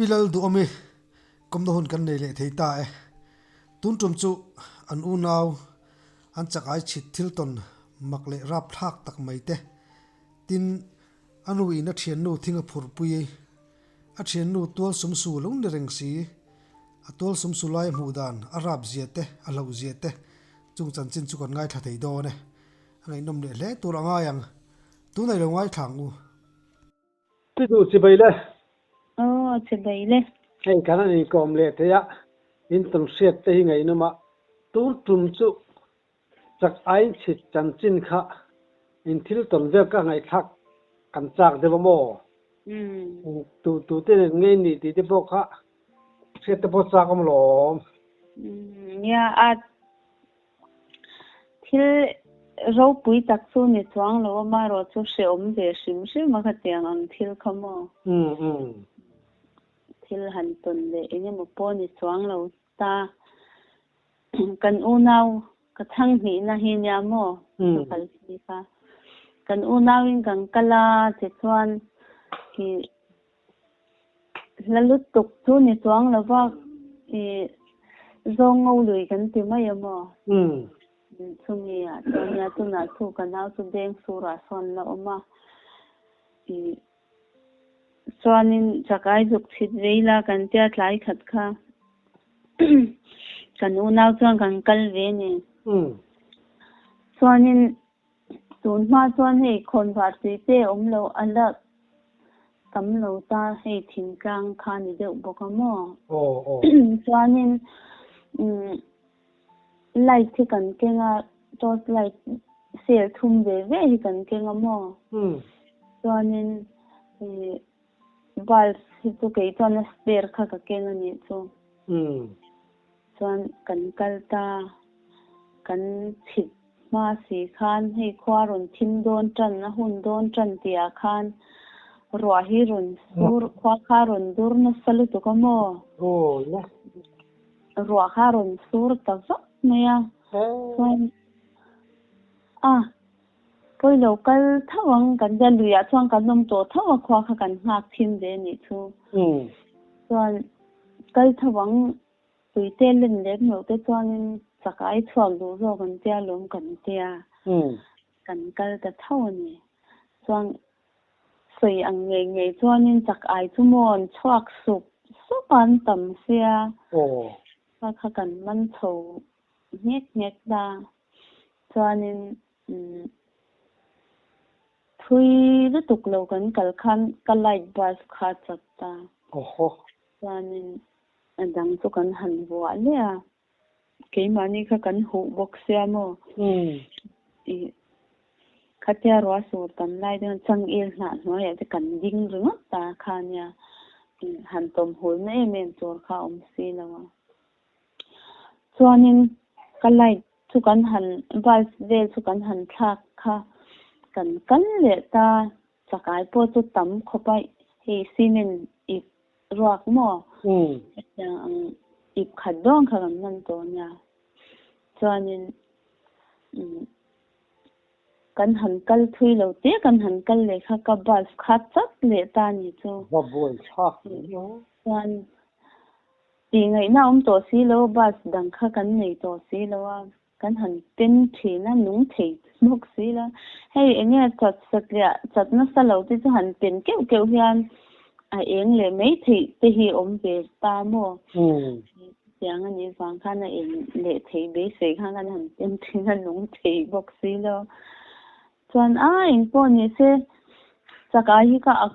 Pi Lalduhawmi kawmna hun kan nei leh thei ta e. Tun tum chu an unau an chak ai chhit thil tawn mak leh rap thlak tak mai te. Tin, a nu in a thiannu thing a phurpui a thiannu tual sum su lo ni reng si. A tual sum su lai a hmuh dan, a rap zia te, a hlauh zia te chung chanchin chu kan ngaithla thei dawn e. A ngaihnawm leh hle tur a ngai ang. Tunah i lo ngaithla ang u. Ti duh chibai le. Aw chibai le. Hei kan han inkawm leh thei a, in tum hriat te hi ngaihnawm a, tur tum chu chak aiin chhit chanchin kha in thil tawn vel ka ngaihthlak kan chak deuh a maw? Tu tu te nen ngei nih tih te pawh kha hriat te pawh chak awm lawm. Nia a Thil ropui tak chu ni chuang lo a, amaherawh chu hrehawm ve hrim hrim a khatiang ang thil kha maw? Thil han tawn leh eng emaw pawh ni chuang lo ta. Kan unau ka chhang hnihna hi nia maw? Ka kal si kha. Kan unauin kan kal a, tichuan ih Hla lutuk chu ni chuang lo va, ih zawng ngo lui kan ti mai a maw? Chumi ah chuan nia tunah chu ka nau chu beng surah sawn la awm a, ih chuanin chakai zuk chhit vei la kan tia tlai khat kha kan unau chuan kan kal ve ni. Chuanin Tun hma chuan hei khawnvar tui te awm lo a la tam lo ta hei thingtlang kha ni deuh bawk a maw? Chuanin light hi kan keng a, torch light sel thum ve ve hi kan keng a maw? Chuanin bulb hi chu kei chuan a spare kha ka keng a nih chu. Chuan kan kal ta, kan chhit hma si khan hei khua rawn thim dawn tan, a hun dawn tan tihah khan ruah hi rawn sur, khua kha rawn dur nasa lutuk a maw? Ruah kha rawn sur ta vak mai a, chuan a pawi lo kal tho ang kan tia luiah chuan kan awm tawh tho a, khua kha kan nghak thin ve anih chu. Chuan kal tho ang Tuite len lem loh te chuanin chakai chhuak duh zawk an tia lawm kan tia kan kal ta tho a ni. Chuan sawi ang ngei ngei chuanin chakai chu maw an chhuak sup sup a an tam sia kha kha kan man chho nghek nghek ta. Chuanin thui lutuk lo kan kal khan ka light bulb kha a chat ta. Chuanin A dang chu kan han vuah leh a, keimahni kha kan huh bawk sia maw? Ih, khatia ruah sur tam lai chuan changel hnah hnuaiah te kan ding ringawt ta kha nia, han tawm hulna em em tur kha a awm si lo a. Chuanin ka light chu kan han, bulb vel chu kan han thlak kha kan kal leh ta, chakai pawh chu tam khawp a, hei cement ip Ruak maw? Hetiang ang ip khat dawn kha kan hman tawh nia. Chuanin kan han kal thui lo te kan han kal leh kha ka bus kha chat leh ta ni chu. Va buai thlak mai maw? Chuan tih ngaihna awm tawh si lo, bus dang kha kan nei tawh si lo a. Kan han pen thin a, nung thei bawk si la. Hei eng nge chat satliah chat nasa lo te chu han pen keuh keuh hian a eng leh mai theih te hi awm ve ta maw? Chutiang a nih vang khan a eng leh theih beisei khan kan han pen thin a, nung thei bawk si lo. Chuan a eng pawh ni se chakai hi ka ak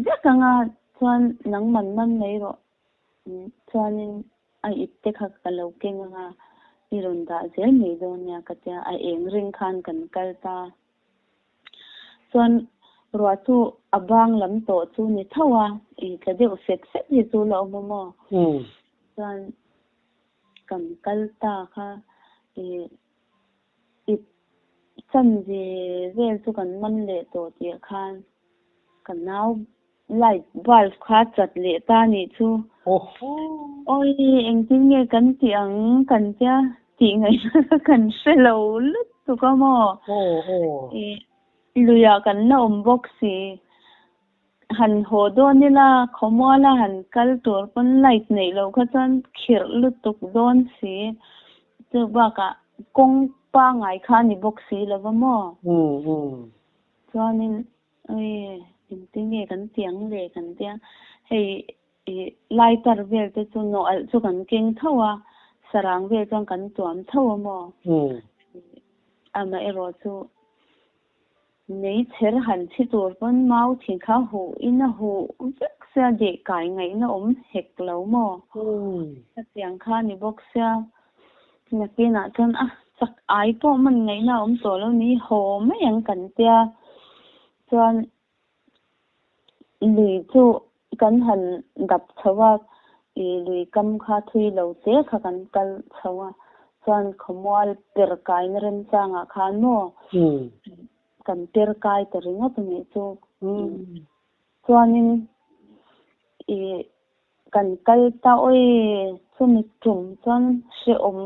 vek ang a, chuan nangman man mai rawh. Chuanin a ip te kha ka lo keng ang a, i rawn dah zel mai dawn nia ka tia, a eng ring khan kan kal ta. Chuan ruah chu a bang lam tawh chu ni tho a, i tla deuh sek sek hi chu la awm a maw? Chuan kan kal ta kha i ip chan ve vel chu kan man leh tawh tih khan ka nau Light bulb kha chat leh ta nih chu. Awi engtin nge kan tih ang kan tia tih ngaihna kha kan hre lo lutuk a maw? Luiah kan la awm bawk si. han haw dawn ila khawmuala han kal tur pawn light neih loh kha chuan khirh lutuk dawn si. Chu bakah kawng pangai kha a ni bawk si lo va maw? Chuanin ui engtin nge kan ti ang le kan tia hei ih lighter vel te chu nawh alh chu kan keng tho a, sarang vel chuan kan tuam tho a maw? Amaherawh chu Nei chher han chhi tur pawn mau thing kha huh in a huh vek sia deh kai ngaihna awm hek lo maw? Hetiang kha ni bawk sia nakinah chuan a chak ai pawh man ngaihna awm tawh lo ni haw mai ang kan tia chuan lui chu kan han dap chho a, ih lui kam kha thui lo te kha kan kal chho a, chuan khawmual per kaina remchangah khan maw kan per kai ta ringawt a nih chu. Chuanin ih kan kal ta awi chumi tum chuan hrehawm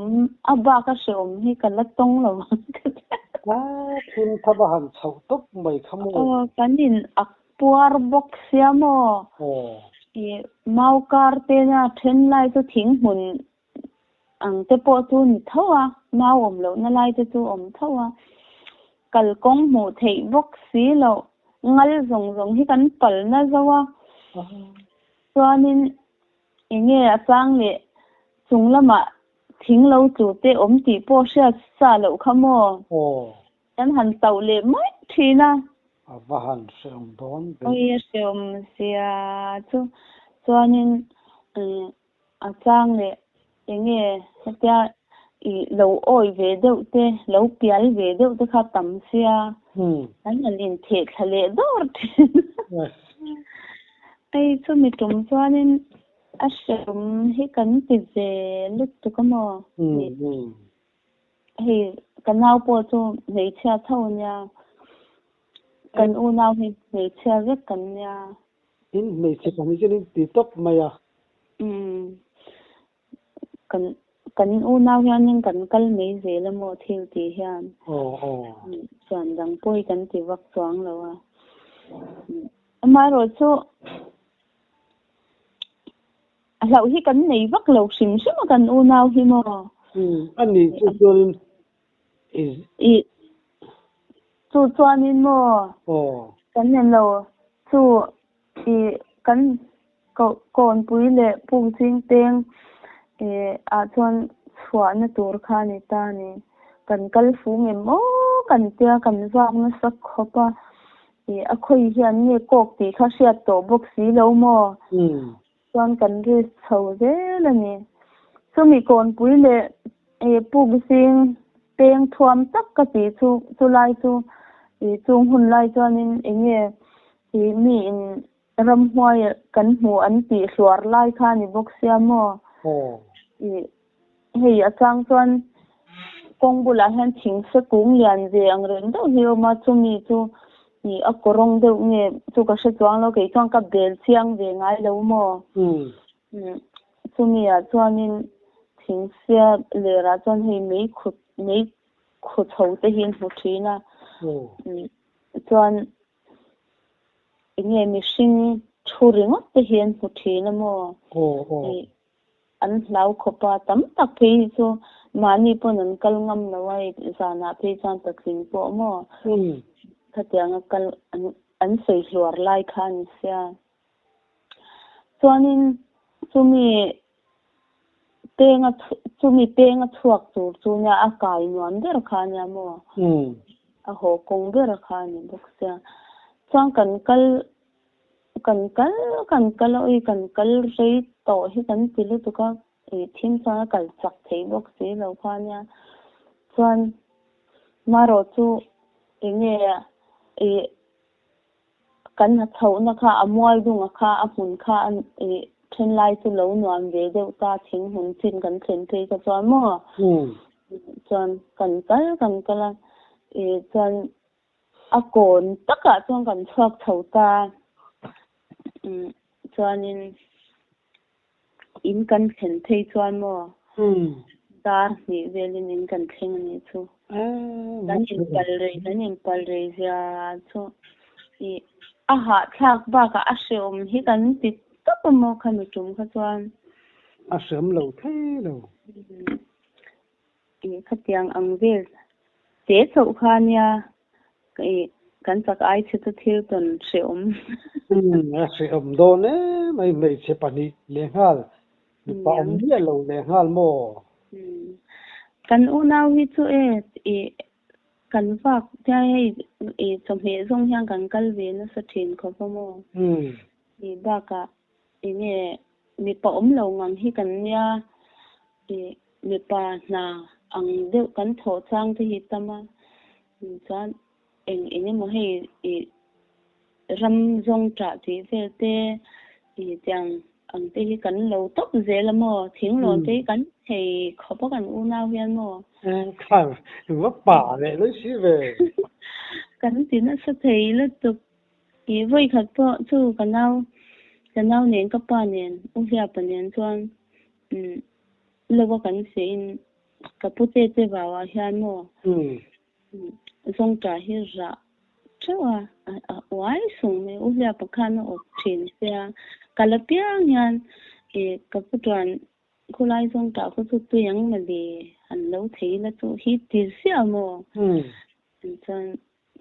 a bak a hrehawm hi ka la tawng lo ang ka ti. A thil tha va han chhoh tawp mai kha maw? Aw kan in ak puar bawk sia maw? Ih mau kar te na then lai chu thing hmun ang te pawh chu ni tho a, mau awm lohna lai te chu awm tho a, kalkawng hmuh theih bawk si loh ngal zawng zawng hi kan pal na zo a, chuanin eng nge a chang leh chung lamah thing lo tlu te awm tih pawh hriat sa loh kha maw? Kan han tauh leh mai thin a. A va han hrehawm dawn ve. Oi a hrehawm zia chu chuanin A chang leh enge hetia i lo awi ve deuh te, lo pial ve deuh te kha tam sia, an han intheh thla leh dawr thin. Hei chumi tum chuanin a hrehawm hi kan ti ve lutuk a maw? Hei ka nau pawh chu hmeichhia tho a nia, kan unau hi hmeichhia vek kan nia. In hmeichhe pahnih chuan in ti tawp mai a. Umm. Kan kan unau hianin kan kal mai zel a maw thil tih hian. Aw aw. Chuan dang pawi kan ti vak chuang lo a. Amaherawh chu a hlauh hi kan nei vak lo hrim hrim a kan unau hi maw. Umm a nih chu chuanin i. I chu chuanin maw. Aw. Kan nen lo chu I kan Kawnpui leh Pukzingteng ah chuan chhuahna tur kha a ni ta a ni. Kan kal fung em aw kan tia kan vak nasa khawp a, i a khawi hian nge kawk tih kha hriat tawh bawk si lo maw? Chuan kan risk chho zel a ni. Chumi Kawnpui leh Pukzing peng thuam tak ka tih chu chulai chu i chung hun lai chuanin enge I mi in ramhnuai kan hmu an tih hluar lai kha a ni bawk sia maw? I hei a chang chuan kawng bulah hian thing se kung lian ve ang reng deuh hi a awm a, chumi chu i a kawrawng deuh nge chu ka hre chuang lo, kei chuan ka bel chiang ve ngai lo maw? Chumi ah chuanin thing sia lerah chuan hei mei khut mei khu chho te hi an hmu thin a, chuan Enge mihring thu ringawt te hi an hmu thin a maw? Ih an hlau khawp a, tam tak phei hi chu mahni pawn an kal ngam lo a, zanah phei chuan patling pawh maw? Khatianga kal an sawi hluar lai kha a ni sia. Chuanin chumi penga chumi penga chhuak tur chu nia a kai nuam ber kha a nia maw? A haw kawng ber kha a ni bawk sia. Chuan kan kal kan kal kan kal a ui kan kal rei tawh hi kan ti lutuk a ih thim chuan a kal chak thei bawk si lo kha a nia. Chuan marawh chu enge ih Kan hnathawhna kha a mual dunga kha a hmun kha a ih then lai chu lo nuam ve deuh ta thing hmun chin kan thlen phei kha chuan maw chuan kan kal kan kal a ih chuan a kawn takah chuan kan chhuak chho ta chuanin in kan thlen phei chuan maw dar hnih velin in kan thleng a nih chu. Kan inpal rei kan inpal rei zia chu ih A hahthlak bakah a hreawm hi kan ti tawp a maw khami tum kha chuan. A hreawm lo thei lo. Ih khatiang ang vel te chauh kha nia ih kan chak ai chhe chu thil tawn hreawm. Umm a hreawm dawn em ai hmeichhe pahnih lehnghal mipa awm miah lo lehnghal maw? Umm kan unau hi chu e ih Kan vak tia hei i chawhmeh zawng hian kan kal ve nasa thin khawp a maw? I bakah enge mipa awm lo ngang hi kan nia i mipa hna ang deuh kan thawh chang te hi tam a, chuan eng eng emaw hei i ram zawng ṭah tih vel te i tiang ang te hi kan lo tawp zel a maw? Thinglawn te hi kan thei khawp a kan unau hian maw? Kha va pa leh lawih si ve. Kan ti nasa thei lutuk. I vawikhat pawh chu ka nau ka nau nen ka pa nen U Hliapa nen chuan umm lova kan feh in ka pu te te vauah hian maw Zawngṭah hi rah ṭeuh a, a uai sung mai. U Hliapa khan a awp ṭhin sia, ka la piang hian ih ka pu chuan khulai zawngṭah khaw chu tui ang mali han lo thei ila chu hi ti ziah maw? Chuan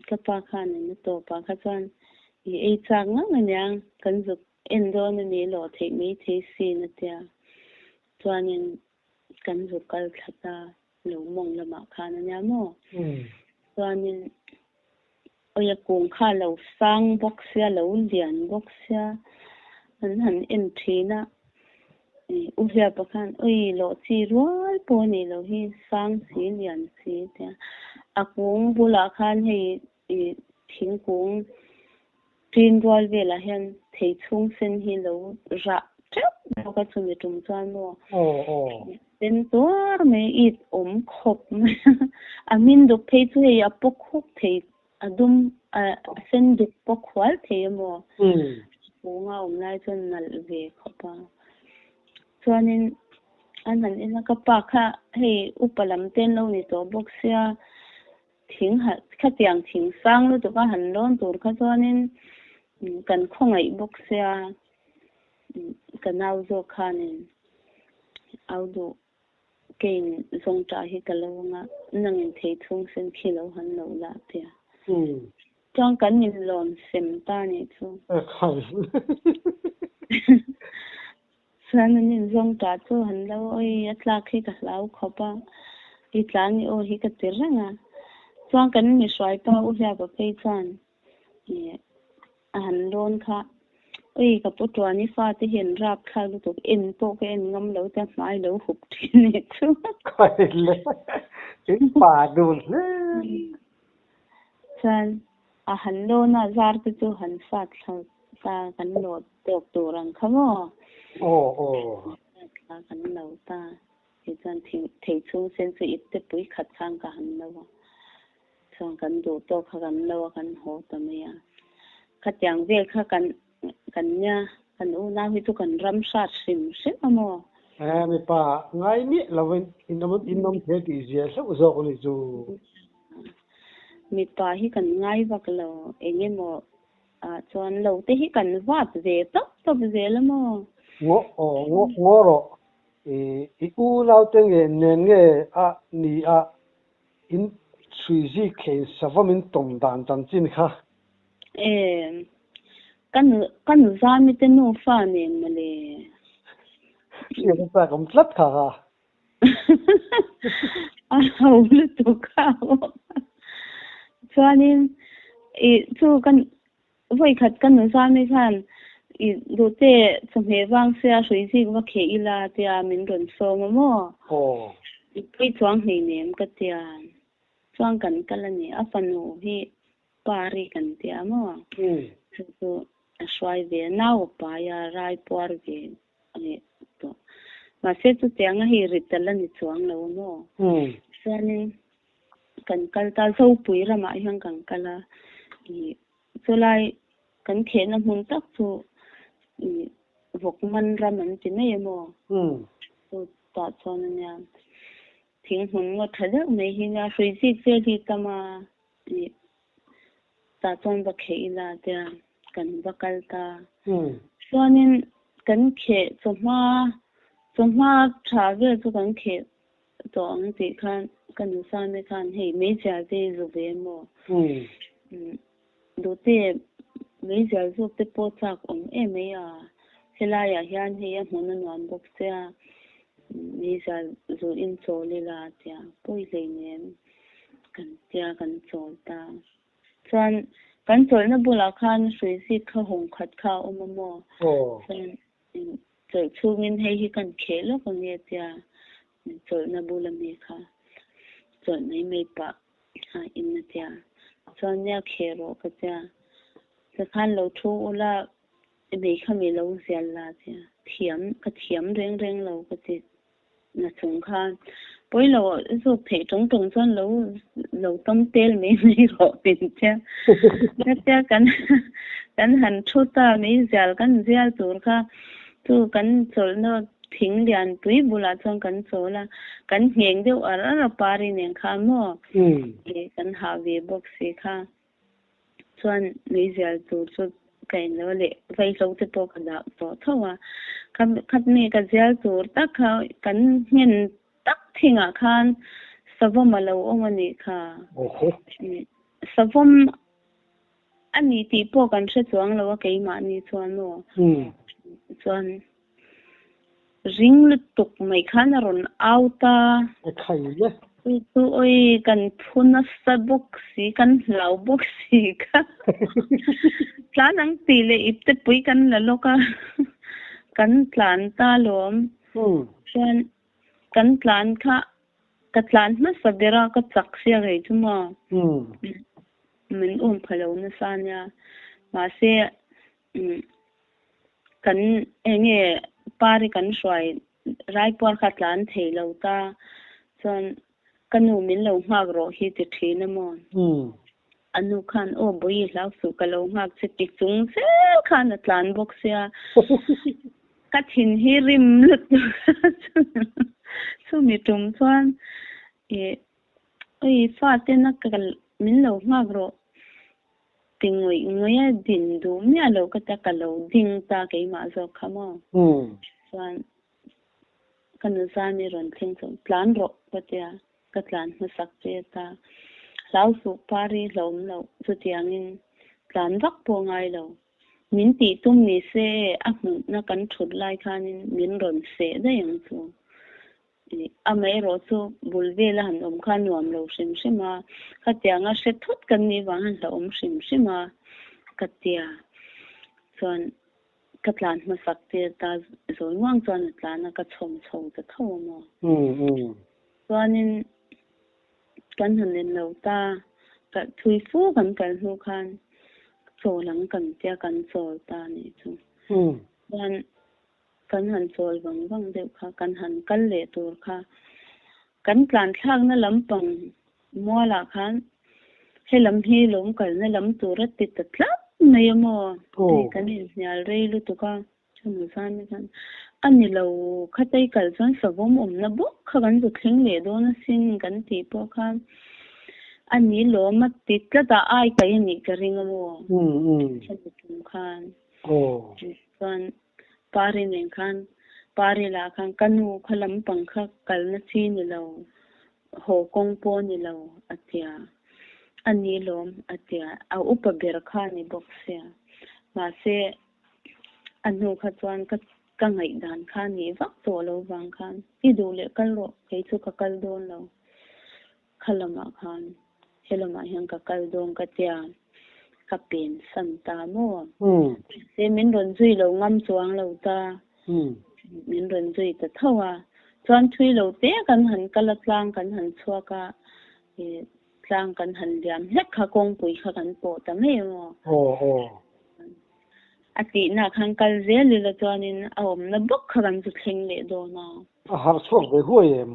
ka pa khan in a tawpah kha chuan ih ei chak ngang aniang kan zuk en dawn a ni lawh theih mai thei sin a tia. Chuanin kan zuk kal thla ta. Lo mawng lamah khan a nia maw? Chuanin awia kung kha a lo sang bawk sia, lo lian bawk sia, an han en thin a, ih U Hliapa khan awi lawh chi rual pawh a nih loh hi, sang si lian si tia. A kung bulah khan hei ih thingkung ṭin rual velah hian thei chhung sen hi lo rah ṭeuh bawk a chumi tum chuan maw sen tuar mai it awm khawp mai a, a hmin duk phei chu hei a paw khuk thei a dum a sen duk paw khual thei a maw kung a awm lai chuan nalh ve khawp a chuanin an han en a ka pa kha hei upa lam te an lo ni tawh bawk sia. Thing ha khatiang thing sang lutuk a han lawn tur kha chuanin kan khawngaih bawk sia ka nau zawk khanin au duh kein zawngṭah hi ka lo anga nangin thei chhung sen khi lo han lo la tia chuan kan inlawn sem ta nih chu. Chuan an inzawngṭah chu han lo awi a tlak hi ka hlau khawp a, i tlan i aw hi ka ti reng a. Chuan kan mi hruai pa U Hliapa phei chuan ih a han lawn kha, Awi ka pu tuan i fate hi an rap thlak lutuk, en pawh ka en ngam lo te hmai lo hup ṭhin nih chu. Khawi le, in pa dun hle. Chuan a han lawn a, zar te chu han sat thla ta kan lawt tawk tur ang kha maw? Aw aw. Sat thla kan lo ta. Ti chuan thing thei chhung sen chu ip te pui khat khan ka han lo a. Chuan kan duh tawk kha kan lo a kan haw ta mai a. Khatiang vel kha kan kan nia kan unau hi chu kan ram hrat hrim hrim a maw? Eh mipa ngai miah lovin in awm in awm thei tih zia hlauh zawk a nih chu. Mipa hi kan ngai vak lo eng emaw ah chuan lo te hi kan vat ve tawp tawp zel a maw? Ngaw aw ngaw ngaw rawh i i unau te nge nen nge a ni a in chhui zik khein sava min tawm dan chanchin kha. Em, ka nu ka nu zami te nufa nen mawle. Hriat a chak awm tlat kha kha. A ho lutuk kha aw. Chuanin i chu ka vawikhat ka nu zami khan i duhte chawhmeh vang sia hrui zik va kheh ila tia min rawn sawm a maw? Aw. I pui chuang hleinem ka tia. Chuan kan kal a ni. A fanu hi Pari kan tia maw? Chu chu a hruai ve a, nau a pai a, rai puar ve a ni tawh. Mahse chutianga hei ri tel a ni chuang lo a maw? Chuanin kan kal ta, Zopui ramah hian kan kal a, ih chulai kan khehna hmun tak chu ih Vawkman ram an ti mai a maw? Chutah chuan a nia thing hmun ngaw tha deuh mai hi nia hrui zik vel hi tam a. Ih tah chuan va kheh ila tia kan va kal ta. Chuanin kan kheh chawhma chawhma tha vel chu kan kheh tawh ang tih khan ka nusame khan hei meizial te hi zu ve maw? Duhte meizial zawk te pawh chak awm em mai a, helaiah hian hei a hmun a nuam bawk sia, meizial zu in chawl ila tia pawi hleinem kan tia kan chawl ta. Chuan kan chawlhna bulah khan hruizik kha hawng khat kha a awm a maw? Chuan chawlh chhungin hei hi kan kheh lawk ang nge tia chawlhna bula mi kha chawlh mai mai pah a in a tia. Chuan nia kheh rawh ka tia. Tikhan lo thu ula mei kha mi lo zial la tia. Thiam ka thiam reng reng lo ka ti. Na chung khan pawi lo zawk theih tawng tawng chuan lo lo tam tel mai mai rawh tin che. Hetia kan kan han thu ta mai zial kan zial tur kha chu kan chawlhna thing lian pui bulah chuan kan chawl a, kan ngheng deuh ar ar a pari nen khan maw kan hah ve bawk si kha. Chuan meizial tur chu ka en lo a leh vaihlo te pawh ka dah tawh tho a, khat mi ka zial tur tak kha kan nghen tak thingah khan savawm a lo awm a nih kha. Savawm a ni tih pawh kan hre chuang lo a keimahni chuan aw. Chuan Ring lutuk mai khan a rawn au ta. A khai le. Chu chu awi kan phu nasa bawk si, kan hlau bawk si kha. Tlan ang tih leh ip te pui kan la lawk a, kan tlan ta lawm. Chuan kan tlan kha ka tlan hmasa ber a, ka chak sia rei chu maw. Min um pha lo nasa nia. Mahse Kan eng nge pari kan hruai raipuar kha tlan thei lo ta chuan ka nu min lo nghak rawh hi ti thin a maw? A nu khan aw bawi hlau suh ka lo nghak che ti chung zel khan a tlan bawk sia ka thin hi rim lutuk chumi tum chuan ih oi fate na ka min lo nghak rawh Ti ngawih ngawih a din duh miah loh ka tia ka lo ding ta keimah zawk kha maw? Chuan ka nu zan i rawn thleng chu tlan rawh ka tia ka tlan hmasak che ta. Hlau suh pari hlawm loh chutiangin tlan vak pawh ngai lo. Min tih tum ni se a hmuhna kan thut lai khanin min rawn seh daih ang chu. Amaherawh chu bul vela han awm kha nuam lo hrim hrim a, khatianga hre thut kan nih vang han hlauhawm hrim hrim a ka tia. Chuan ka tlan hmasak tir ta zawi muang chuan a tlan a, ka chhawm chho ta tho a maw. Chuanin kan han en lo ta, ka thui fu kan kal hnu khan chawl ang kan tia kan chawl ta a nih chu. Chuan Kan han chawl vang vang deuh kha, kan han kal leh tur kha, kan tlan thlakna lampang mualah khan he lam hi lawm kalna lam tur a ti ta tlat mai a maw? Hei kan inhnial rei lutuk a, chumi zan hi khan a ni lo, khatei kal chuan savawm awmna bawk kha kan zu thleng leh dawn asin kan tih pawh khan a ni lawm a ti tlat a, ai kaih a nih ka ring a maw? Hemi tum khan chuan Pari nen khan Pari lah khan ka nu kha lampang kha kalna chi ni lo, haw kawng pawh ni lo a tia. A ni lawm a tia. A upa ber kha a ni bawk sia. Mahse a hnu kha chuan ka ka ngaihdan kha a nih vak tawh lo vang khan i duh leh kal rawh, kei chu ka kal dawn lo. Kha lamah khan he lamah hian ka kal dawn ka tia, ka pen san ta maw? Mahse min rawn zui lo ngam chuang lo ta, min rawn zui ta tho a. Chuan thui lo te kan han kal a, tlang kan han chhuak a, tlang kan han liam hlek kha kawngpui kha kan pawh ta mai maw? A tihna khan kal zel ila chuanin a awmna bawk kha kan zu thleng leh dawn a. A harh chhuak ve huai em?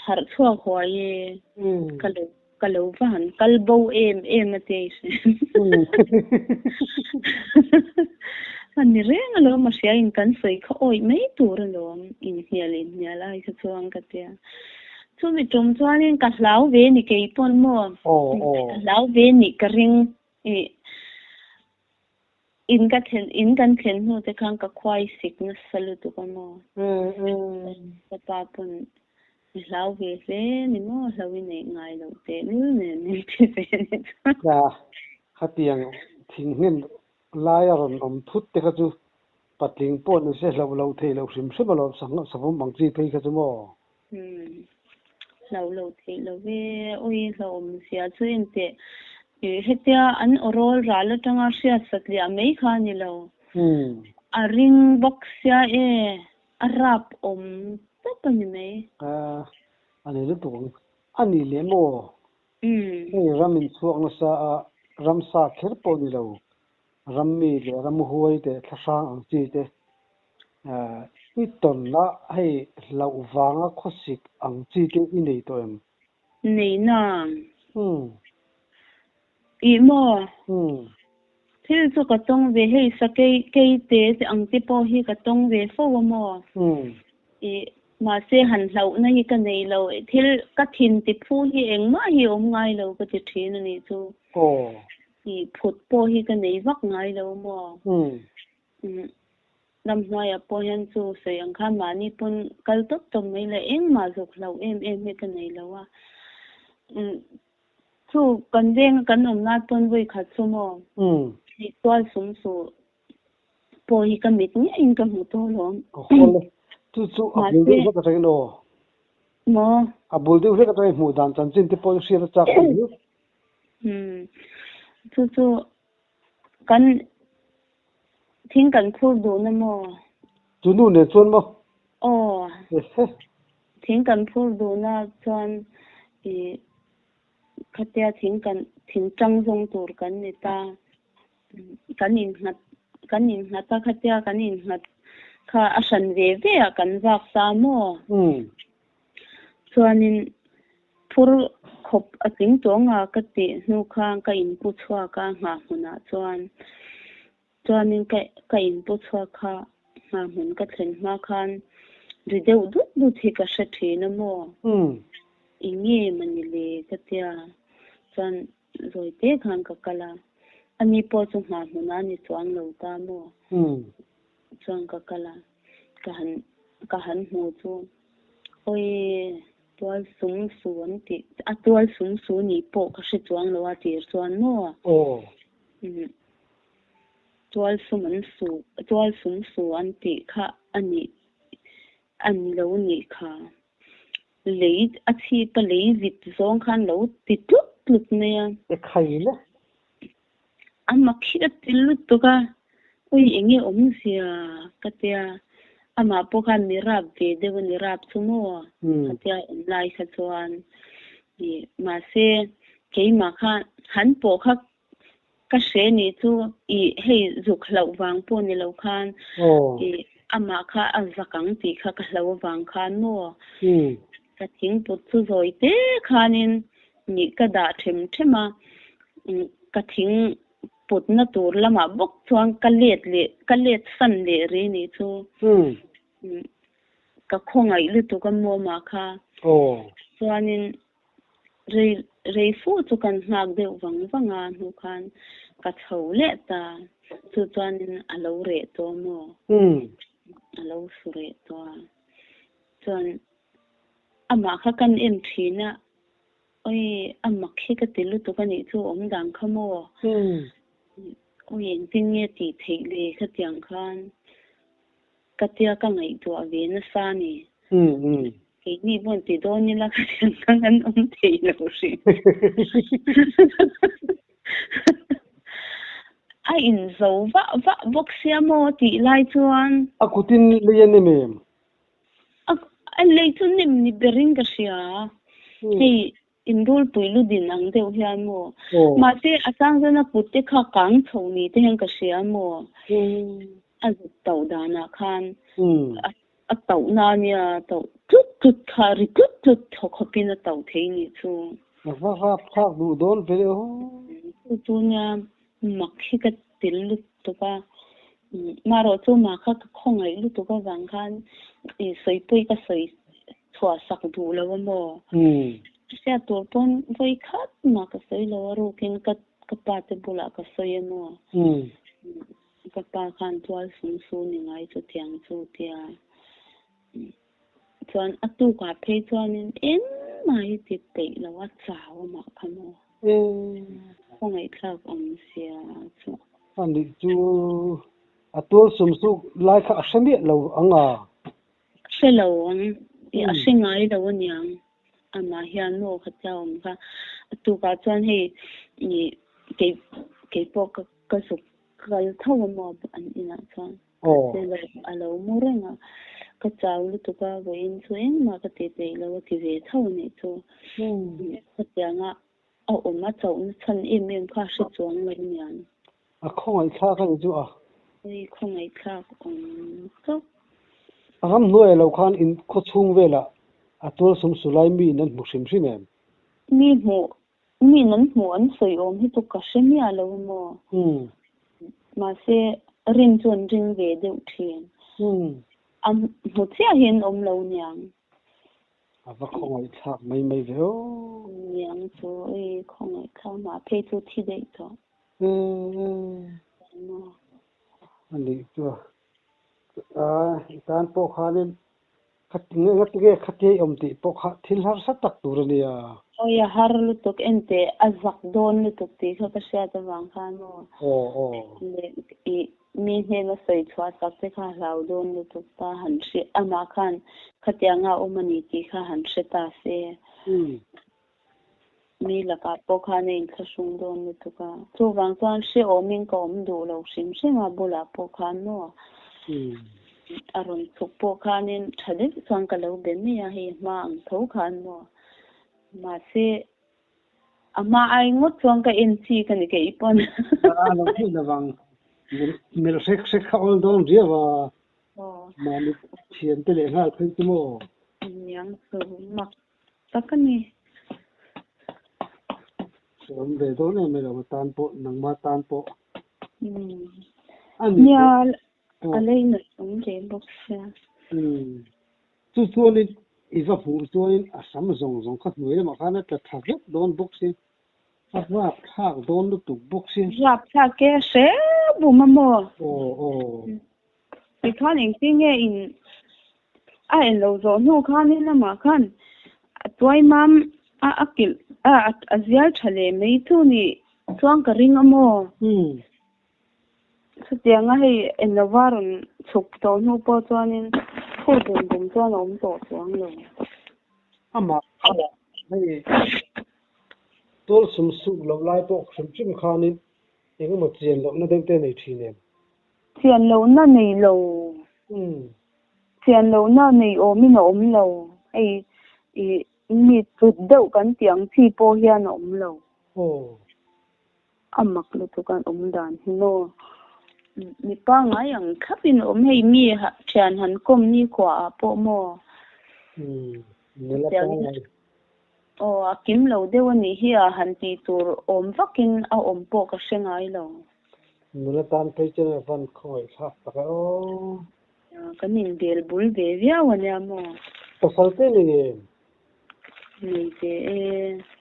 Harh chhuak huai e, ka lo ka lo va han kal bo em em a tia i hre. A ni reng alawm a hria in kan sawi kha awih mai tur alawm inhnial inhnial ai kha chuan ka tia. Chumi tum chuanin ka hlau ve ni kei pawn maw? Ka hlau ve nih ka ring i. In ka thlen in kan thlen hnu te khan ka khuai sik nasa lutuk a maw? Ka pa pawn i hlau ve hle ni maw? Hlau i neih ngai loh teh lul nen min ti ve ni chuan. Ka khatiang thinghngen lai a rawn awm thut te kha chu patling pawh ni se hlauh loh theih loh hrim hrim alawm savawm ang chi phei kha chu maw? Umm hlauh loh theih lo ve, awi hlauhawm zia chu enteh ih hetia an awrawl ral atanga hriat satliah mai kha a ni lo. A ring bawk sia e, a rap awm tawp a ni mai. A a ni lutuk ang. A nih leh maw? Hei ram inchhuak nasa a ramsa kher pawh ni lo, rammi leh ramhuai te thlahrang ang chi te i tawnna hei hlauh vanga khawsik ang chi te i nei tawh em? Nei nang. Ih maw? Thil chu ka tawng ve hei sakei kei te ang te pawh hi ka tawng ve fo a maw? Ih mahse han hlauhna hi ka nei lo thil ka thin ti phu hi engmah hi awm ngai lo ka ti thin a nih chu. Ih phut pawh hi ka nei vak ngai lo maw? Ramhnuaiah pawh hian chu sawi ang khan mahni pawn kal tawp tawp mai leh engmah zawk hlauh em em hi ka nei lo a. Chu kan venga kan awm lai pawn vawi khat chu maw hei tual sum su pawh hi ka mit ngeiin ka hmu tawh alawm. Chu chu a bul deuh hlek atangin aw. Maw? A bul deuh hlek atangin hmuh dan chanchin te pawh i hriat a chak awm hle. Chu chu kan Thing kan phur duh na maw? Chu nu nen chuan maw? Aw. Thing kan phur duh na chuan i khatia thing kan thing tang zawng tur kan ni ta. Kan innghat kan innghat a khatia kan innghat kha a hran ve ve ah kan vak ta maw? Chuanin phur khawp a tling tawng a ka tih hnu khan ka inpu chhuak a nghah hmunah chuan chuanin ka ka inpu chhuak kha nghah hmun ka thlen hma khan ri deuh dut dut hi ka hre thin a maw? Eng nge mani le ka tia chuan zawi te khan ka kal a, ani pawh chu nghah hmunah a ni chuang lo ta maw? Chuan ka kal a, ka han ka han hmu chu awi tual sum su an tih a tual sum su nih pawh ka hre chuang lo a tir chuan maw tual sum an su tual sum su an tih kha a nih a ni lo nih kha lei a chhip a lei vit zawng khan lo ti tlut tlut mai a. Ekhai le. A mak hi ka ti lutuk a, ui eng nge awmzia ka tia, amah pawh khan mi rap ve deuh a ni rap chu maw ka tia awm lai kha chuan ih mahse keimah kha han pawh kha ka hre nih chu ih hei zuk hlauh vang pawh ni lo khan ih amah kha a zak ang tih kha ka hlo avang khan maw ka thingput chu zawi te khanin Nih ka dah them them a, ka thing putna tur lamah bawk chuan ka let leh ka let san leh ri nih chu. Ka khawngaih lutuk a mawmah kha. Chuanin rei rei fu chu kan nghak deuh vang vang a hnu khan ka chho leh ta. Chu chuanin a lo reh tawh maw? A lo su reh tawh a. Chuan Amah kha kan en thin a, awi a mak hi ka ti lutuk a nih chu awm dan kha maw? Awi engtin nge tih theih le khatiang khan ka tia ka ngaihtuah ve nasa a ni. Keini pawh ti dawn ila khatiang khan kan awm thei lo hrim. A inzo vah vah bawk sia maw tih lai chuan. A kutin lei a nem em? A lei chu nem ni berin ka hria. Hei inrulpui lu din ang deuh hian maw? Mahse a chang chuan a kut te kha kang chho ni te hian ka hria maw? A zuk tauh danah khan a tauh na ania tauh tlut tlut kha ri tlut tlut thaw khawpin a tauh thei nih chu. A va rapthlak duh dawn ve aw. Chu chu nia mak hi ka ti lutuk a, marawh chu mah kha ka khawngaih lutuk avang khan i sawipui ka sawi chhuah sak duh lo a maw? Hriat tur pawn vawi khat mah ka sawi lo a rukin ka ka pa te bulah ka sawi a maw? Ka pa khan tual sung su ni ngai chutiang chu tia. Chuan a tukah phei chuanin engmah hi ti peih lo a chau amah kha maw? Khawngaih thlak awm sia chu. A nih chu a tual sum suk lai kha a hre miah lo ang a. Hre lo ang, i a hre ngai lo aniang. Amah hian maw khatia awm kha. A tukah chuan hei i kei keipawh ka ka zuk kal tho a maw an inah chuan. A lo mu reng a, ka chau lutuk a, vawiin chu engmah ka ti peih lo a ti ve tho a nih chu. Khatianga a awm a chauhna chhan em em kha a hre chuang lo aniang. A khawngaihthlak a ni chu a. Ui khawngaihthlak awm chauh. A ram hnuai lo khan in khaw chhung velah a tual sum su lai miin an hmu hrim hrim em? Mi hmuh Miin an hmuh an sawi awm hi chu ka hre miah lo maw? Mahse, rin chu an ring ve deuh thin. A hmu chiah hi an awm lo niang. A va khawngaihthlak mai mai ve aw. Niang chu i khawngaihthlak mah phei chu thi daih tawh. A nih chu a i tan pawh khanin Ngatinge khatia i awm tih pawh kha thil harsa tak tur a nia. Awi a har lutuk enteh a zak dawn lutuk tih kha ka hriat avang khan aw. Aw aw. Leh i mi hnena sawi chhuah sak te kha hlau dawn lutuk ta han hre amah khan khatianga awm a ni tih kha han hre ta se. Mi lakah pawh khan a inthlahrung dawn lutuk a, chuvang chuan hrehawmin ka awm duh lo hrim hrim a, bulah pawh khan maw a rawn chhuk pawh khanin tha deuh chuan ka lo be mai a, hei hma ang tho khan maw mahse a hma ai ngawt chuan ka en chi ka ni keih pawn. A lo theih lovang, melh hrek hrek kha awl dawn riau a, mahni thiante leh nghal phei chu maw. Niang chu mak tak a ni. Awm ve dawn em elo tan pawh nangma tan pawh. A nia a lei nat awm ve bawk sia. Chu chuanin i va hmuh chuanin a sam zawng zawng kha hnuai lamah khan a tla tha vek dawn bawk si. A rap thlak dawn lutuk bawk si. Rap thlak e hre bum a maw? Aw aw. Tikhan engtin nge in a en lo zawh hnu khanin amah khan a tuai mam a a kilh a a zial tha leh mai chu ni chuan ka ring a maw? Chutianga hei en lova rawn chhuk tawh hnu pawh chuanin phur bum bum chuan a awm tawh chuang lo. Amah hei tual sum suk loh lai pawh hrim hrim khanin engemaw chian lohna deuh te a nei thin em? Chian lohna nei lo. Chian lohna nei awmin a awm lo. Hei i mi tlut deuh kan tih ang chi pawh hian a awm lo. A mak lutuk an awm dan hi maw. Mi pangngai ang thlapin a awm. Hei mi thian han kawm ni kuaah pawh maw. Aw a kim lo deuh a nih hi a han tih tur awm vakin a awm pawh ka hre ngai lo. Nula tan phei chuan a van khawngaih thlak tak e aw. Kan inbel bul ve viau a nia maw? Pasal te nei em? Nei ve e.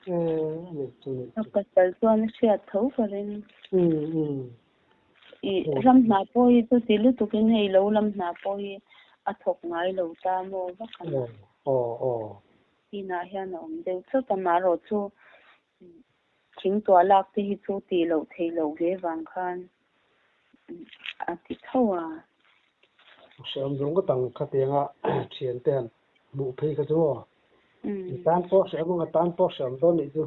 E, a nei chu nei chu. A pasal chuan a hriat tho ka ring. I ram hna pawh hi chuti lutukin hei lo lam hna pawh hi a thawk ngai lo ta maw vak a ni. Aw aw. Inah hian a awm deuh chawt a, amaherawh chu thing tuah lak te hi chu tih loh theih loh ve vang khan a ti tho a. Hreawm zawng ka tang khatianga thian te han hmuh phei kha chu aw. I tan pawh hreawm ang a tan pawh hreawm dawn nih chu.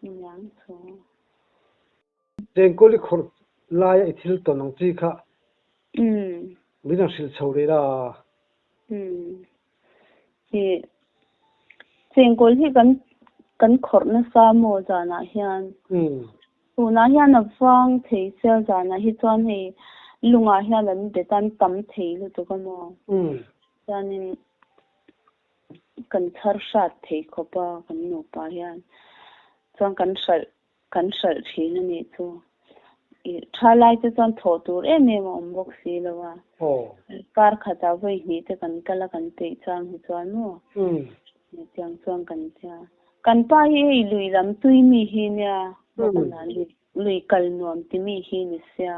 Niang chu. Chengkawl i khawrh laia i thil tawn ang chi kha min han hrilh chho leh la. I chengkawl hi kan kan khawrh nasa maw zanah hian? Tunah hian a vang thei sia zanah hi chuan hei lungah hian an bet a an tam thei lutuk a maw? Chuanin kan chhar hrat thei khawp a kan nupa hian chuan kan hralh Kan hralh thin a nih chu. I tha lai te chuan thawh tur em em a awm bawk si lo a. Kar khatah vawi hnih te kan kal a kan peih chang hi chuan maw hetiang chuan kan tia. Kan pa hi hei lui lam tui mi hi nia, lui kal nuam ti mi hi ni sia.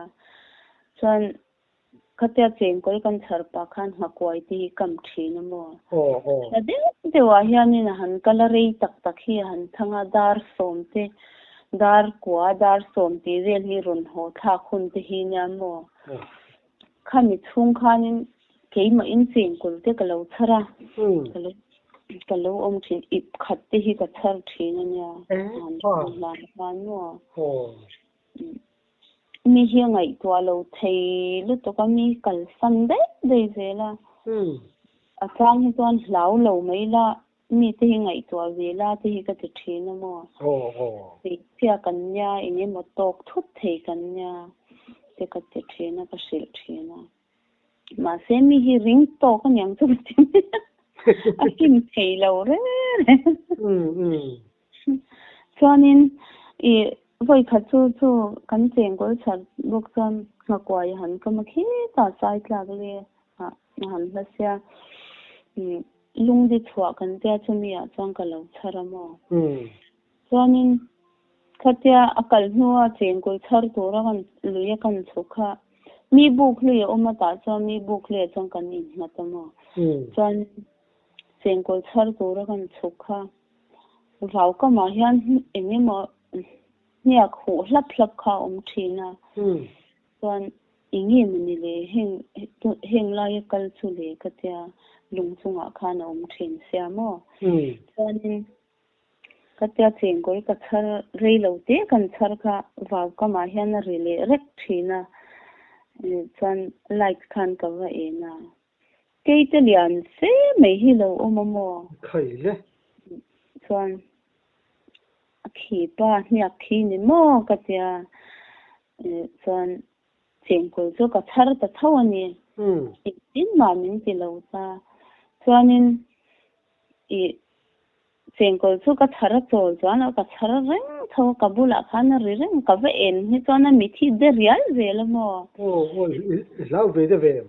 Chuan khatia chengkawl kan chhar pah khan nghakuai te hi kam thin a maw? Hla deuh deuh ah hianin a han kal a, rei tak tak hi a han thang a, dar sawm te, dar kua, dar sawm tih vel hi rawn haw thlak hun te hi nia maw? Khami chhung khanin keimah in chengkawl te ka lo chhar a, ka lo ka lo awm thin, ip khat te hi ka chhar thin a nia, han hlan khan maw? Mi hi a ngaihtuah lo thei lutuk a, mi kalsan daih daih zel a. A chang hi chuan hlau lo mai la, mi te hi ngaihtuah ve la te hi ka ti thin a maw. Hmeichhia kan nia, eng emaw tawk thut thei kan nia te ka ti thin a, ka hrilh thin a. Mahse mi hi ring tawk a niang chu ka ti mai a, a hlim thei lo reng reng. Chuanin i vawi khat chu chu kan chengkawl chhat bawk chuan nghakuai a han kam a khitah sai tlak le ah a han hla sia lungdi chhuah kan tia chumi ah chuan ka lo chhar a maw. Chuanin khatia a kal hnua chengkawl chhar tura kan lui a kan chhuk kha mi buk hlui a awm a tah chuan mi buk hluiah chuan kan innghat a maw. Chuan chengkawl chhar tura kan chhuk kha Vau kamah hian eng emaw hniak huh hlap hlap kha a awm thin a, chuan eng nge mawni le heng heng laia kal chu le ka tia lung chungah khan a awm thin sia maw? Chuanin ka tia chengkawl ka chhar rei lo te kan chhar kha vau kamah hian a ri leh rek thin a, chuan light khan ka va en a. Keite lian fe mai hi lo awm a maw? Khai le. Chuan a khi pa hniak khi ni maw ka tia chuan chengkawl chu ka chhar ta tho a ni. Engtin mah min ti lo ta. Chuanin ih Chengkawl chu ka chhar a chawl chuan a ka chhar reng tho a, ka bulah khan a ri reng, ka va en hi chuan a mithi de rial zel a maw? Aw aw i hlau ve de ve em?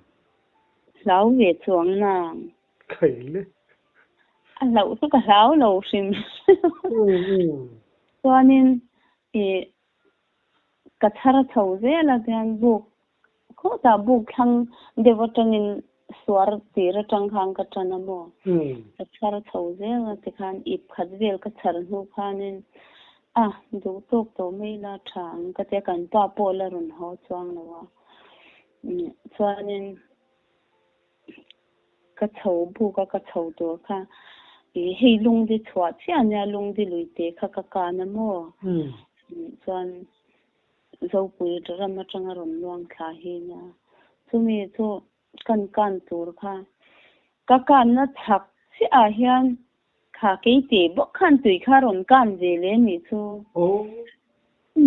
Hlau ve chuang nang. Khai le. A hlauh chu ka hlau lo hrim hrim. Chuanin i ka chhar chho zel a chuan buk Khawtah buk thlang deuh atangin suar tir atang khan ka tan a maw? Ka chhar chho zel a tikhan ip khat vel ka chhar hnu khanin a duh tawk tawh mai la tha ang ka tia kan pa pawh la rawn haw chuang lo a. Chuanin ka chho buk a ka chho tur kha i hei lungdi chhuah chiah ania lungdi lui te kha ka kan a maw? Chuan Zopui ram atanga rawn luang thla hi nia. Chumi chu kan kan tur kha ka kanna chhak chiah ah hian kha keite bawk khan tui kha rawn kan ve le nih chu.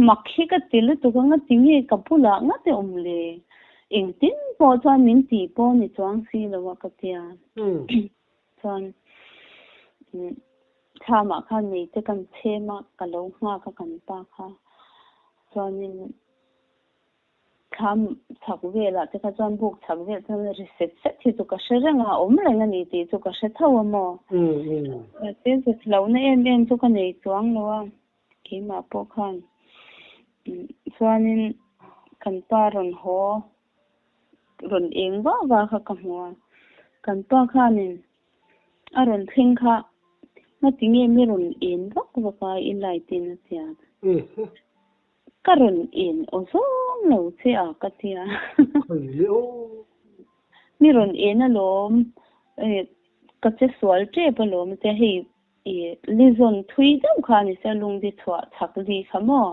Mak hi ka ti lutuk a, ngati nge ka bulah ngat e awm le? Engtin pawh chuan min tih pawh ni chuang si lo a ka tia. Chuan Thlamah khan meite kan chhem a, ka lo nghak a kan pa kha. Chuanin thlam chhak velah te kha chuan buk chhak vel chuan ri set set hi chu ka hre reng a, awm reng a ni tih chu ka hre tho a maw. Mahse zet hlauhna em em chu ka nei chuang lo a, keimah pawh khan. Chuanin kan pa rawn haw, rawn eng vah vah kha ka hmu a, kan pa khanin A rawn thleng kha ngati nge mi rawn en vak vak a i light in a tia. Ka rawn en aw zawng lo che a ka tia. Mi rawn en alawm ka che sual tep alawm a tia hei i lizawn thui deuh kha a ni sia lungdi chhuah chhak li kha maw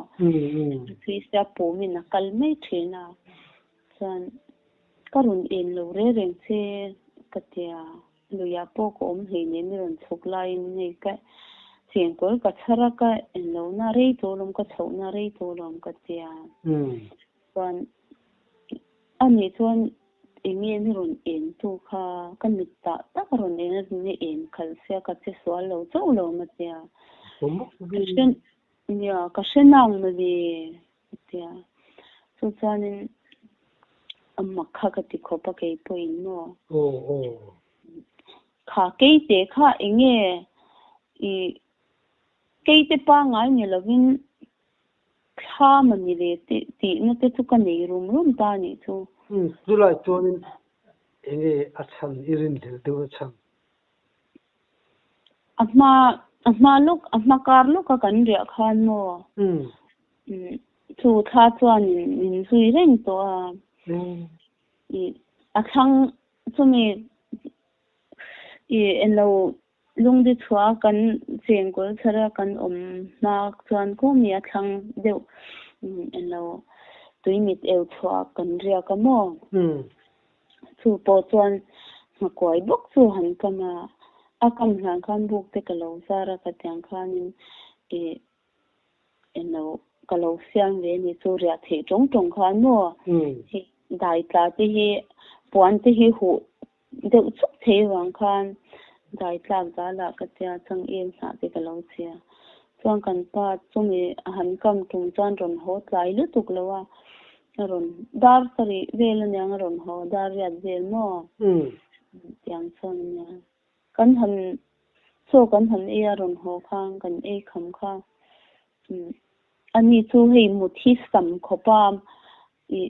thui sia pumin a kal mai thin a chuan Ka rawn en lo reng reng che ka tia, luiah pawh ka awm hleinem i rawn chhuk laiin hei ka chengkawl ka chhar a ka en lohna rei tawh lawm ka chhohna rei tawh lawm ka tia. Chuan ani chuan eng nge ni rawn en tu kha ka mit tah tak a rawn en a ni en khalh sia ka che sual lo chauh lawm a tia. Ka hre nia ka hre nang mawle a tia. Chu chuanin a mak kha ka ti khawp a kei pawhin maw. Aw aw. Kha keite kha eng nge i keite pangngai ni lovin Thla mawni le tih tihna te chu ka nei rum rum ta a nih chu. Umm chulai chuanin enge a chhan i rinhlelh deuh a chhan? A hma a hma lawk a hma kar lawka kan riah khan maw? Umm. Chu thla chuanin min zui reng tawh a. Umm. Ih a thlang chumi ih englo Lungdi chhuah kan chengkawl chhara kan awm hma chuan kawmi a thlang deuh englo tuimit eu chhuah kan riak a maw? Chu pawh chuan nghakuai bawk chu han kam a, a kam hlan khan buk te ka lo zar a ka tiang khanin ih englo ka lo siam ve ni chu riah theih tawng tawng khan maw? Hei dai tla te hi puan te hi huh Deuh chuk thei vang khan dai tlak dalah ka tia chang em hnah te ka lo chhia. Chuan kan pa chumi a han kam tum chuan rawn haw tlai lutuk lo a, a rawn dar sarih vel aniang a rawn haw dar riat vel maw? Tiang chuan ania. Kan han chaw kan han ei a rawn haw khan kan ei kham kha ani chu hei mut hi sam khawp a i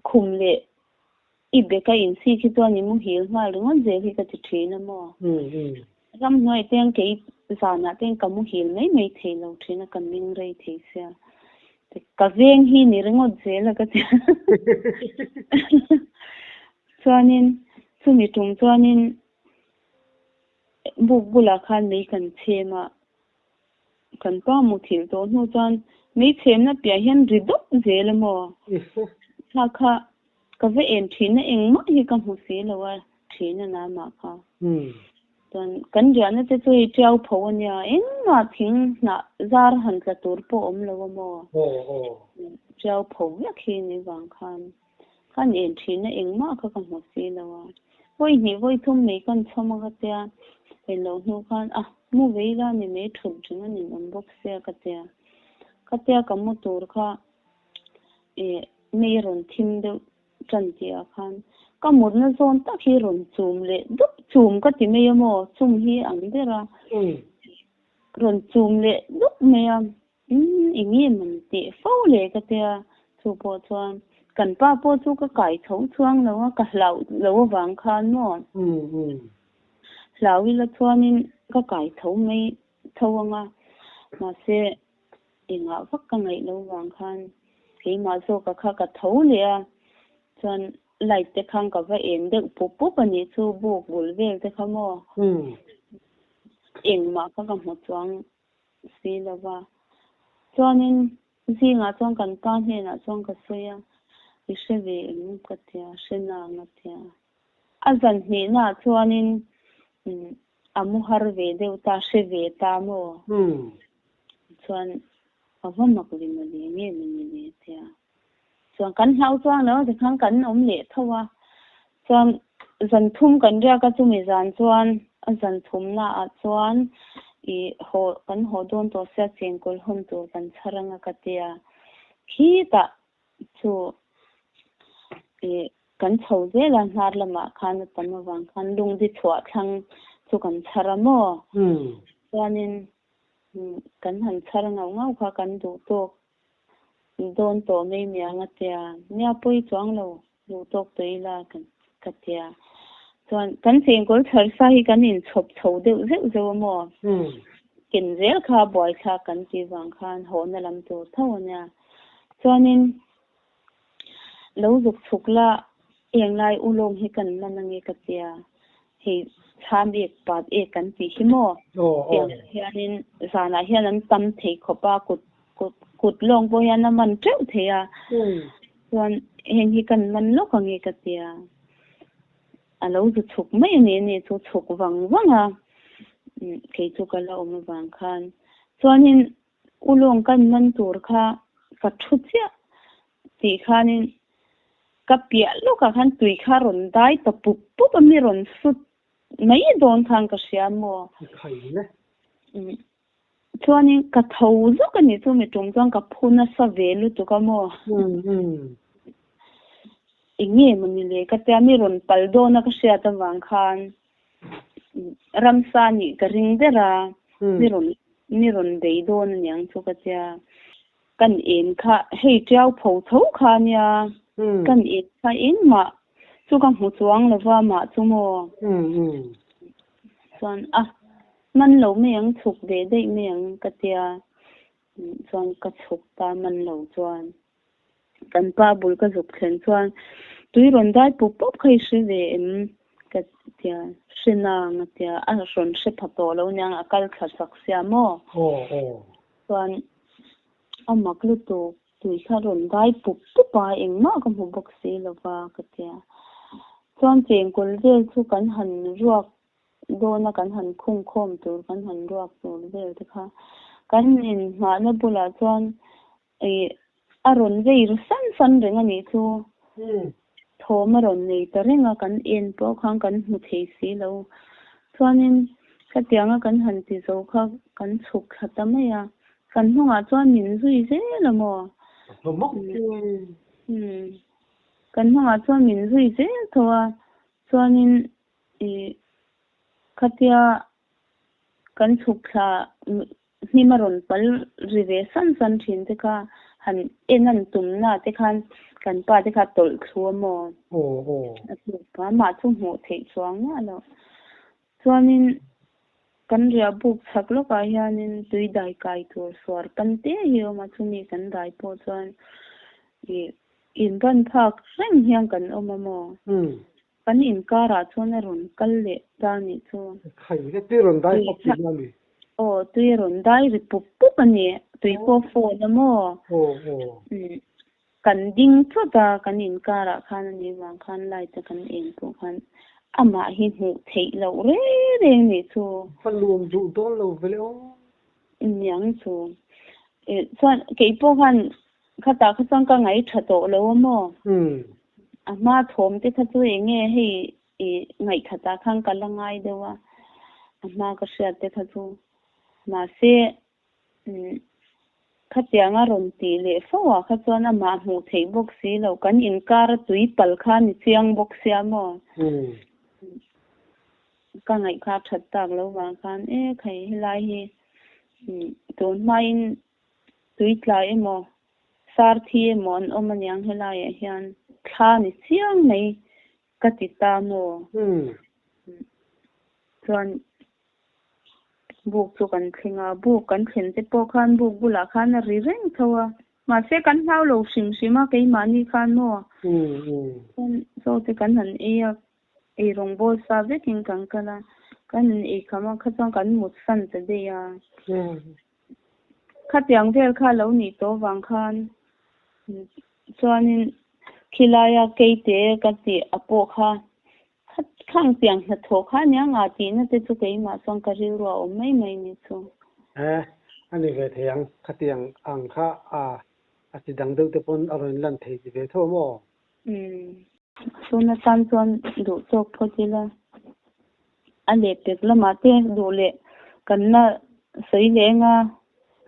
khum leh i beka insi khi chuan i muhil nghal ringawt zel hi ka ti thin a maw? Ramhnuai te kei zanah te ka muhil mai mai thei lo thin a, ka ming rei thei sia. Ka veng hi ni ringawt zel a ka ti a. Chuanin chumi tum chuanin buk bulah khan mei kan chhem a, Kan pa muthilh tawh hnu chuan mei chhemna piah hian ri dawp zel a maw? Kha kha ka va en thin a engmah hi ka hmu si lo a thin a namah kha. Chuan kan riahna te chu hei tiau pho a nia engmah thing hnah zar han tla tur pawh awm lo a maw? Tiau pho vek hi ni vang khan khan en thin a engmah kha ka hmu si lo a. Vawi hnih vawi thum mei kan chhawm a ka tia, en loh hnu khan a mu vei la ni mai thut reng a nin awm bawk sia ka tia. Ka tia ka mu tur kha ih mei rawn thim deuh tan tih ah khan ka mutna zawn tak hi rawn chum leh dup chum ka ti mai a maw chum hi ang ber a rawn chum leh dup mai a. Umm eng nge man teh fo le ka tia, chu pawh chuan kan pa pawh chu ka kai tho chuang lo a, ka hlauh lo avang khan maw? Hlau ila chuanin ka kai tho mai tho ang a, mahse engah vak ka ngaih lo vang khan keimah zawka kha ka tho leh a, chuan light te khan ka va en deuh pup pup a nih chu buk bul vel te kha maw? Engmah kha ka hmu chuang si lo va. Chuanin zingah chuan kan pa hnenah chuan ka sawi a, i hre ve em ka tia, hre nang a tia. A zan hnihnaah chuanin a mu har ve deuh ta, hre ve ta maw? Chuan a va mak ve mawle nge mawni le a tia. Chuan kan hlau chuang lo tikhan kan awm leh tho a, chuan zan thum kan riak a chumi zan chuan a zan thumna ah chuan ih haw kan haw dawn tawh sia chengkawl hawn tur kan chhar anga ka tia khitah chu ih kan chho zel a hnar lamah khan a tam avang khan lungdi chhuah thlang chu kan chhar a maw chuanin kan han chhar ngauh ngauh kha kan duh tawk Dawn tawh mai miang a tia, nia pawi chuang lo duh tawk tawh ila ka tia. Chuan kan chengkawl chhar sa hi kan inchhawp chho deuh zeuh zeuh a maw? Ken zel kha buaithlak kan tih vang khan hawhna lam tur tho a nia. Chuanin lo zuk chhuk la englai ulawng hi kan man ange ka tia. Hei chham ek pat ek kan tih hi maw? Tiang hianin zanah hian an tam thei khawp a kut kut kut lawng pawh hian a man teuh thei a. Chuan heng hi kan man lawk ang e ka tia. A lo zu chhuk mai a ni a ni chu chhuk vang vang a kei chu ka la awm avang khan. Chuanin ulawng kan man tur kha ka thu chiah tih khanin ka piah lawkah khan tui kha rawn dai ta pup pup a mi rawn sut mai dawn khan ka hria maw? Chuanin ka tho zawk a nih chu mi tum chuan ka phu nasa ve lutuk a maw? Eng nge maw ni le ka tia mi rawn pal dawn a ka hriat avang khan ramsa nih ka ring ber a, mi rawn mi rawn bei dawn aniang chu ka tia. Kan en kha hei tiau pho tho kha nia kan en kha engmah chu ka hmu chuang lova mah chu maw chuan a man lo mai ang chhuk ve daih mai ang ka tia chuan ka chhuk ta man lo chuan kan pa bul ka zuk thlen chuan tui rawn dai pup pup kha i hre ve em ka tia hre nang a tia a rawn hre pha tawh lo niang a kal thla chak sia maw chuan a mak lutuk tui kha rawn dai pup pup a engmah ka hmu bawk si lova ka tia chuan chengkawl vel chu kan han ruak dawna kan han khung khawm tur kan han ruak tur vel te kha kan inhmahna bulah chuan ih a rawn vei ru san san reng a nih chu thawm a rawn nei ta reng a kan en pawh khan kan hmu thei si lo chuanin khatianga kan han ti zo kha kan chhuk thla ta mai a kan hnungah chuan min zui zel a maw kan hnungah chuan min zui zel tho a chuanin Ih, khatia kan chhuk thla hnim a rawn pal ri ve san san thin te kha han en an tumna te khan kan pa te kha tawlh thlu a maw? A tluk pa mah chu hmuh theih chuang miah loh. Chuanin kan riah buk chhak lawkah hianin tui dai kai tur suar pan te hi a awm a, chumi kan dai pawh chuan ih inban phak reng hian kan awm a maw? Kan inkarah chuan a rawn kal leh ta nih chu. Khai ka tui rawn dai pawp tih na ni. Aw tui a rawn dai ri pup pup a ni. Tui pawh phone a maw? Aw aw. Kan ding thut a, kan inkarah khan a nih vang khan light a kan en pawh khan amah hi hmuh theih loh reng reng nih chu. Ka nuam duh dawn lo ve le aw. Niang chu. Chuan keipawh khan Khatah kha chuan ka ngaih tha tawh lo a maw? A hma thawm te kha chu eng nge hei i ngaih khatah khan ka la ngai deuh a, a hma ka hriat te kha chu. Mahse, khatianga rawn tih leh fo ah kha chuan amah hmuh theih bawk si lo, kan inkar a tui pal kha ni chiang bawk sia maw? Ka ngaih kha that tak lo vang khan e khai helai hi tun hmain Tui tlai emaw, sar thi emaw an awm aniang helaiah hian thla ni chiang mai ka ti ta maw? Chuan buk chu kan thleng a, buk kan thlen te pawh khan buk bulah khan a ri reng tho a, mahse kan hlau lo hrim hrim a keimahni khan maw? Chuan chaw te kan han ei a, ei rawngbawl sa vekin kan kal a, kan han ei kham a, kha chuan kan mut san ta daih a. Khatiang vel kha lo nih tawh vang khan chuanin khilaia keite ka tih a pawh kha khang tiang hnathawh kha ania nga tihna te chu keimah chuan ka rilru a awm mai mai ni chu. E, a ni ve thei ang. Khatiang ang kha a a chi dang deuh te pawn a rawn lan thei ti ve tho maw? Umm. Tuna tan chuan duh tawk phawt ila a leh pek lamah te duh leh kan la sawi leh eng a.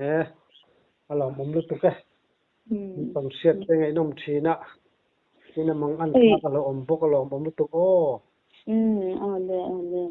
E, a lawmawm lutuk e. Min hriat te ngaihnawm thin a, tin a mang an thlak a lo awm bawk a lawmawm lutuk aw. Umm, awle awle.